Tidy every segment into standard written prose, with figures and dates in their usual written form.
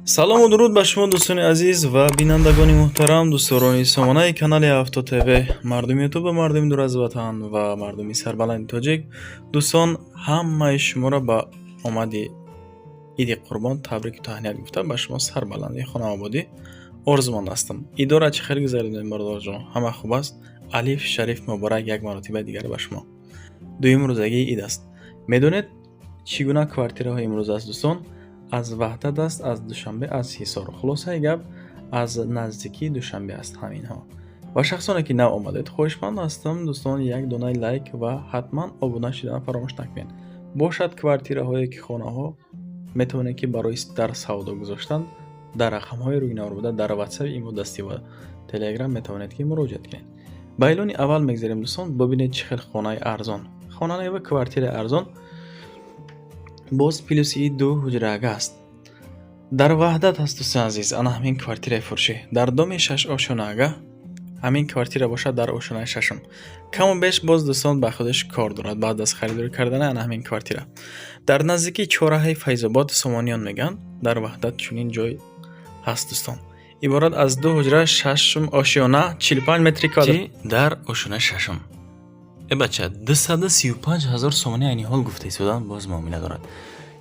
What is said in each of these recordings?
Салому дуруд ба шумо, дӯстони азиз ва бинандагони муҳтарам, дӯстдорони сомонаи канали Авто ТВ, мардуми ютуба, мардуми дур аз ватан ва мардуми сарбаланди тоҷик. Дӯстон, ҳамаи шуморо ба омади Иди Қурбон табрику таҳният гуфта, ба шумо сарбаландии хонаободӣ орзуманд ҳастам. Идора чӣ хел гузаронидем, бародарҷон? Ҳама хуб аст? Алиф шариф муборак як маротиба дигар ба шумо. Дуюм рӯзагии ид аст. Медонед, чӣ гуна квартираҳо имрӯз аст, дӯстон? Аз Ваҳдат аст, аз Душанбе, аз Ҳисор, хулосаи гап, аз наздикии Душанбе аст ҳаминҳо. Ва шахсоне, ки нав омадед, хоҳишманд ҳастам, дӯстон, як донаи лайк ва ҳатман обуна шудан фаромӯш накунед. Бошад квартираҳое, ки хонаҳо метавонед, ки барои дар савдо гузоштан дар рақамҳои рӯи навор буда, дар Ватсап, Имо, дастӣ ва Телеграм метавонед, ки муроҷиат кунед. Ба эълони аввал мегзарем, дӯстон. Бибинед, чӣ хел хонаи арзон, хона ва квартираи арзон, боз плюси ду ҳуҷрага аст. Дар Ваҳдат ҳаст, дӯстони азиз. Ана ҳамин квартираи фурӯшӣ дар доми шаш ошёнаага. Ҳамин квартира бошад дар ошёнаи шашум. Каму беш боз, дӯстон, ба худаш кор дорад. Баъд аз харидорӣ кардани ана ҳамин квартира дар наздикии чорраҳаи Файзобод, Сомониён мегӯянд, дар Ваҳдат чунин ҷой ҳаст, дӯстон. Иборат аз ду ҳуҷра, шашум ошёна, 45 метри квадрат дар ошёнаи шашум. Э бача, 235 000 сомонӣ айни ҳол гуфта истодан, боз муомила дорад.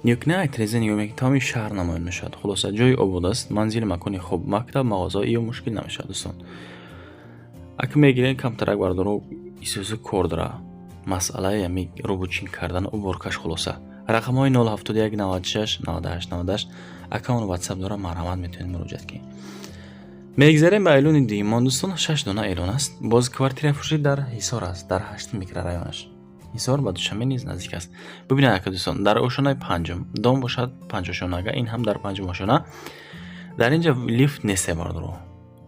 Нигоҳ, ай тиреза нигоҳ мекунед, тамоми шаҳр намоён мешавад. Хулоса, ҷои обод аст, манзили макони хуб, мактаб, мағоза ё мушкил намешавад, дӯстон. Ака мегирем, камтарак, бардоро, исӯсу кор дора, масъалаи ами рӯбучин кардан, уборкаш. Хулоса, рақамҳои 071 96 98 98 аккаунт Ватсап дора, марҳамат, метавонед муроҷиат кунед. Мегзарем ба эълони дуюмон, дӯстон. Шаш дона эълон аст. Боз квартираи фурӯшӣ дар Ҳисор аст, дар ҳаштум микрорайонаш. Ҳисор ба Душанбе низ наздик аст. Бибинед, ака дӯстон, дар ошёнаи панҷум дом бошад, панҷошёнага, ин ҳам дар панҷум ошёна. Дар ин ҷа лифт нест, бардоро,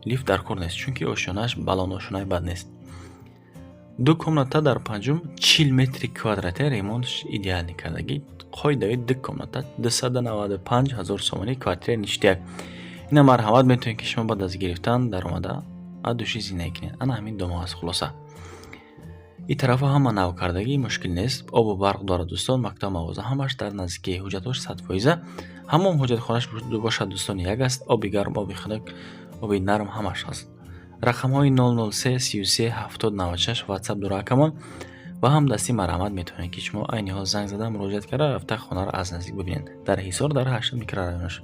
лифт дар кор нест, чунки ошёнааш баланд, ошёнаи бад нест. Ду комната дар панҷум, 40 метри квадрате, ремонтш идеальный кардагӣ, қоидави. Ду комната, 295 000 сомонӣ, квартираи ништяк. Ина марҳамат, метавонед, ки шумо баъд аз гирифтан даромада адуши зиндагӣ кунед. Ана ҳамин домо аст. Хулоса, ин тарафа ҳама нав кардагӣ, мушкил нест, обу барқ дорад, дӯстон, мактаб, мағоза ҳамаш дар наздикии, ҳуҷҷатҳош 100%-а. Ҳамон ҳуҷҷатхонаш бошад, дӯстон, як аст, оби гарм, оби хунук, оби нарм ҳамаш ҳаст. Рақамҳои 003 33 70 96 Ватсап дора акамон ва ҳам дастӣ. Марҳамат, метавонед, ки шумо айни ҳол занг зада, муроҷиат карда, рафта хонаро аз наздик бибинед дар Ҳисор, дар ҳаштум микрорайонаш.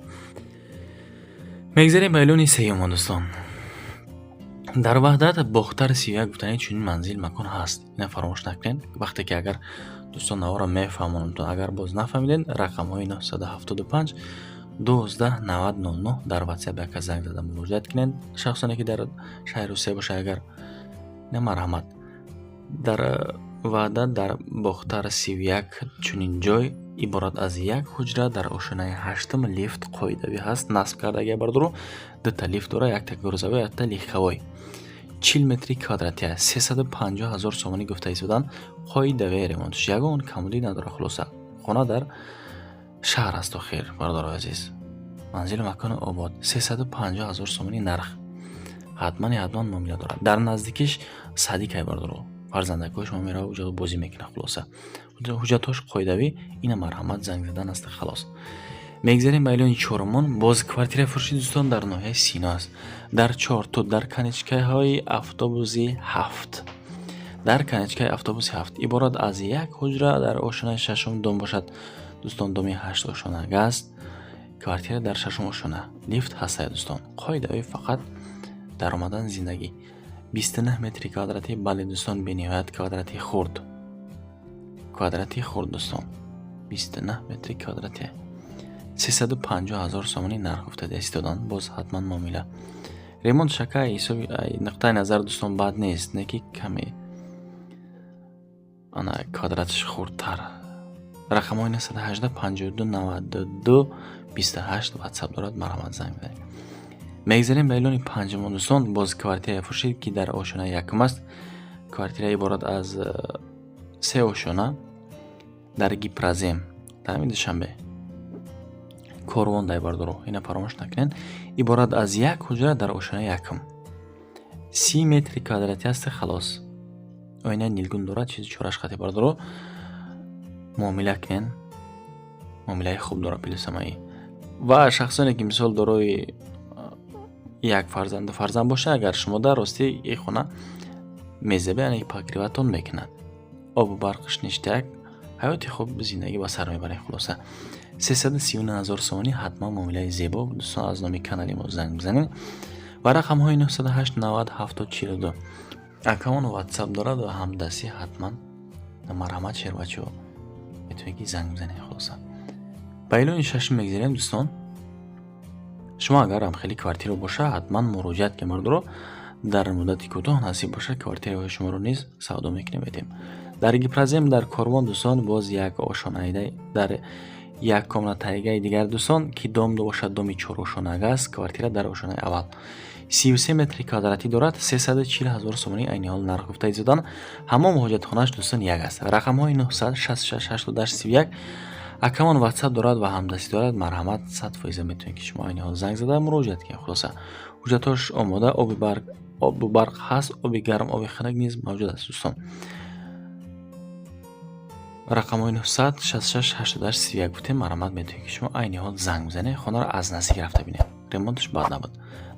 Мегзарем ба эълони сеюмон, дӯстон. Дар Ваҳдат, Бохтар 31 гуфтани чунин манзил макон ҳаст. Ина фаромӯш накунед. Вақте ки агар, дӯстон, наворо мефаҳмонам, агар боз нафаҳмидед, рақамҳои 975 12 90 09 дар Ватсап яка занг зада муроҷиат кунед. Шахсоне, ки дар шаҳри Русия бошад агар, ина марҳамат. Дар Ваҳдат, дар Бохтар 31 чунин ҷой, иборат аз як ҳуҷра дар ошёнаи ҳаштум, лифт қоидавӣ ҳаст, насб кардагия, бардору. Дута лифт дора, якта грузовой, якта легковой. 40 метри квадратия, 350 000 сомонӣ гуфта истодан, қоидавӣ, ремонтш, ягон камбудӣ надорад. Хулоса, хона дар шаҳр аст. Охир, бародарои азиз, манзилу макони обод, 350 000 сомонӣ нарх, ҳатмани ҳатман муомила дорад. Дар наздикиш садикай, бардоро, фарзандакҳои шумо мерава, уҷо бозӣ мекунад. Хулоса, ҳуҷҷатҳош қоидавӣ. Ина марҳамат, занг задан аст, халос. Мегзарем ба эълони чорумон. Боз квартираи фурӯшӣ, дӯстон, дар ноҳияи Сино аст, дар Чортут, дар конечкаҳои автобуси ҳафт, дар конечкаи автобуси ҳафт. Иборат аз як ҳуҷра дар ошёнаи шашум дом бошад, дӯстон. Доми ҳашт ошёнага аст, квартира дар шашум ошёна, лифт ҳастае, дӯстон, қоидави, фақат даромадан зиндагӣ. 29 метри квадратӣ. Бале, дӯстон, бениҳоят квадрати хурд, квадрати хурд, дӯстон, 29 метри квадратӣ. 350 000 сомонӣ нарх гуфта истодан, боз ҳатман муомила. Ремонт шака ҳисоби нуқтаи назар, дӯстон, бад нест, не ки каме ана квадраташ хурдтар. Рақамҳои 918 52 92 28 Ватсап дорад, марҳамат, занг бизанед. Мегзарем ба эълони панҷумон, дӯстон. Боз квартираи фурӯшӣ, ки дар ошёнаи якум аст. Квартира иборат аз се ошёна дар Гипрозем, дар ҳамин Душанбе, Корвон дай, бардоро, ина фаромӯш накунед. Иборат аз як ҳуҷра дар ошёнаи якум, 30 метри квадратӣ аст. Халос, оинаи нилгун дорад, чизи чораш хати, бардоро, муомила кунед, муомилаи хуб дорад. Плюсамаи Ва шахсоне, ки мисол дорои як фарзанду фарзанд бошад, агар шумо дар ростӣ ин хона мезебе, яъне покрывать тон мекунад. Обу барқаш ништяк, ҳаёти хуб зиндагӣ ба сар мебаред. Хулоса, 339 000 сомонӣ, ҳатман муомилаи зебо. Дӯстон, аз номи канали мо занг бизанед ва рақамҳои 908 90 70 42. Акамон Ватсап дорад ва ҳамдастӣ, ҳатман марҳамат, шербачаҳо, метавонед, ки занг бизанед. Хулоса, ба эълони шашум мегзарем. Дӯстон, шумо агар ҳам хеле квартира боша, ҳатман муроҷиат ки мардуро дар муддати кӯтоҳ насиб бошад, квартираҳои шуморо низ савдо мекунем, медиҳем. Дар Гипрозем, дар Корвон, дӯстон, боз як ошонаида дар як комнатаигаи дигар, дӯстон, ки дом бошад, доми чорошонага аст. Квартира дар ошонаи аввал 33 метри квадратӣ дорад. 340 000 сомонӣ айни ҳол нарх гуфта изодан. Ҳамом, ҳоҷатхонааш, дӯстон, як аст. Рақамҳои 966 88 31. Акамон Ватсап дорад ва ҳамдастӣ дорад. Марҳамат, 100% метавонед, ки шумо айни ҳол занг зада муроҷиат кунед. Хулоса, ҳуҷҷатҳош омода, оби барқ, обу барқ ҳаст, оби гарм, оби хунук низ мавҷуд аст. Дӯстон, рақамҳои 966 88 31 гуфтем. Марҳамат, метавонед, ки шумо айни ҳол занг бизанед, хонаро аз наздик рафта бинед. Ремонташ бад набуд.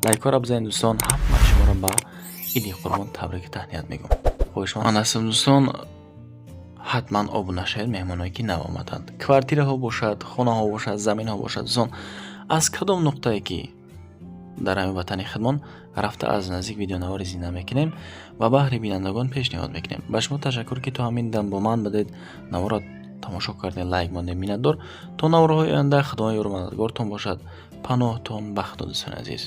Лайкҳоро бизанед. Дӯстон, ҳамаи шуморо ба Иди Қурбон табрику таҳният мегӯм. Хоҳишманд ҳастам, дӯстон, ҳатман обуна шавед. Меҳмоное, ки нав омаданд, квартираҳо бошад, хонаҳо бошад, заминҳо бошад, дӯстон, аз кадом нуқтае ки дар ҳамин ватани худмон, рафта аз наздик видеонавори зинда мекунем ва баҳри бинандагон пешниҳод мекунем. Ба шумо ташаккур, ки то ҳамин дам бо ман будед, наворро тамошо кардед, лайк мондед. Миннатдор. То наворҳои оянда Худованд ёру мададгортон бошад. Паноҳтон ба Худо, дӯстони азиз.